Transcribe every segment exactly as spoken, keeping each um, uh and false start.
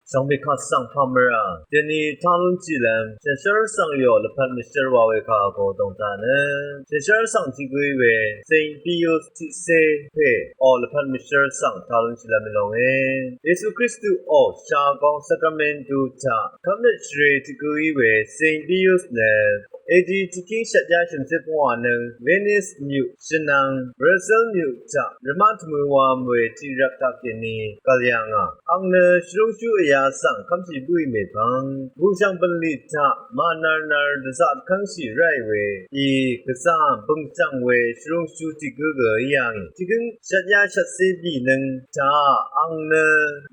Shvngbe kaq svng pamvra deni talun tiqlvm shvnshvr svng yo lvpat mvshvr wa we kaq go dongta nø shvnshvr svng tiq gø í we Saint Pius tiqse pè o lvpat mvshvr svng talun tiqlvm í longe. Yesu Kristu o shagong Sacramentu taq kvmnøt shvre tiq gø í we Saint Pius nø A D tiqkíng shvtyá shø̀mcé pungwà nøng Venice myuq shvnvng Brazil myuq taq rvmá tvmø wam we tiqrvp taqkèní gv̀l yà ngà. Ang nø shvrúngshú vyà svng kv́mshì bǿì mèpvng bùshv̀ng bv̀nlì taq mànarnar dvzaq dvkv́ngshì ráì we í gvzà bø̀ngchv̀ng we shvrúngshú tiq gǿ gø í yà ngì. Tiqgǿng shvtyá shvtcé bì nøng taq ang nø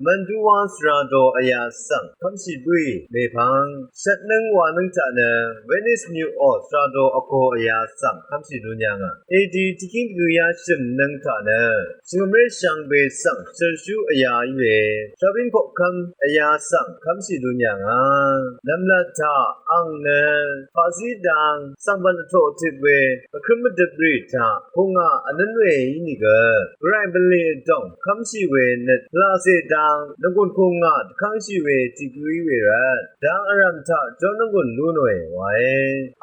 mvndú wá svra do vyà svng kv́mshì bǿì mèpvng shvtnǿng wanǿng taq nø Venice myuq o svra do vgo vyà svng kv́mshì lún yà ngà. A D tiqkíng dvgø yashø̀m nøng taq nø shvngø̀mré shvngbe svng shø̀rshú vyà í we shvbín koqkv́m vyà svng kv́mshì lún yà ngà. Nv̀mlat taq ang nø paqzí dang svngbv̀n vtoq tøt we vkrǿm vdøp rì taq kungà vnǿn we ínìgø gvray bv̀nlì vdòng kv́mshì we nøt pvlaqcè dang nvgùn kungà dvkv́ngshì we tiq gǿ í we rvt dang vrv̀m taq jórnv́nggùn lú nòe wae.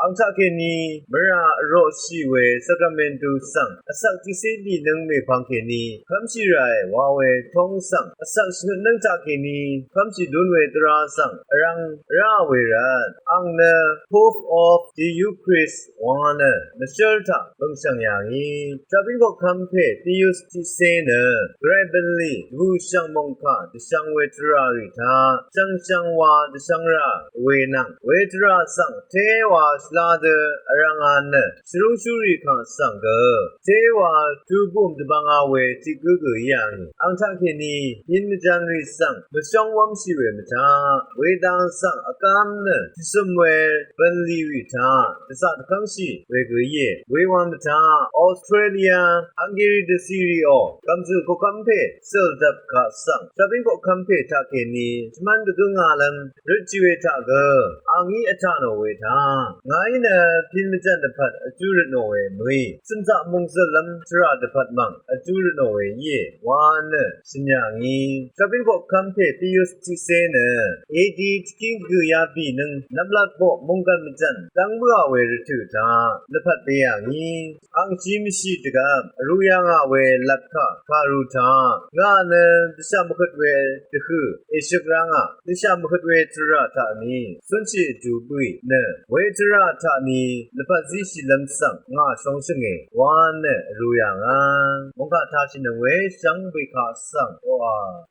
Ang taqkèní mvrà vroqshì we Sacramentu svng vsvk tiqcé bì nøng mèpvng kèní kv́mshì ràe wa we tóng svng vsvk shvngøtnǿng taqkèní kv́mshì lún we dvrá svng vrvng rá we rvt ang nø Pope of the Eucharist wa nø mvshǿl taq bø̀ngshv̀ng yà ngì. Shvbín koqkv́m pè Pius tiqcé nø gvray bv̀nlì dvbùshv̀ng mòngkà dvshvng we tvrà rì taq shvngshvng wa dvshvng rà we nvng we tvrà svng téwa shvla dø vrvng a nø shvrúngshú rì kaq svng gø téwa tubùm dvbvnga we tiq gǿ gø í yà ngì. Ang taqkèní pin mvjan rì svng mvshóng wv́mshì we mvtaq wedang svng vkv́m nø tiqsøm we bv̀nlì rì taq dvzaq dvkv́ngshì we gø íe. Wewan mvtaq Australia, Hungary dvcì rì o gv̀mzø̀ koqkv́m pè cø̀ldvp kaq svng shvbín koqkv́m pè taqkèní shvmv́n dvgǿ ngalv́m røtshì we taq gø a ngí vtà nò we taq ngàí nø pin mvjv̀n dvpvt vjú røt nò we mø̀í cø̀mzaq mòngzø̀llv́m tvrà dvpvt mv̀ng vjú røt nò we íe wa nø shø̀n yà ngì. Shvbín koqkv́m pè Pius tiqcé nø A D tiqkíng dvgø yabì nøng nvmlat boq mònggv̀n mvjv̀n dv́ng bǿà we rvtø̀ taq lvpat be yà ngì. Angshí mvshì dvgvp vrū yà ngà we lvp kà kàrū taq ngà nø dvshà mvhøt we dvhø̀ èshøk rá ngà. Dvshà mvhøt we tvrà taqni cúnshì vdu bǿì nø we tvrà taqni lvpat zíshìlv́m svng ngà shóng shvngè wa nø vrū yà ngà. Mòngkà tashìnøng we shvngbe kaq svng oqà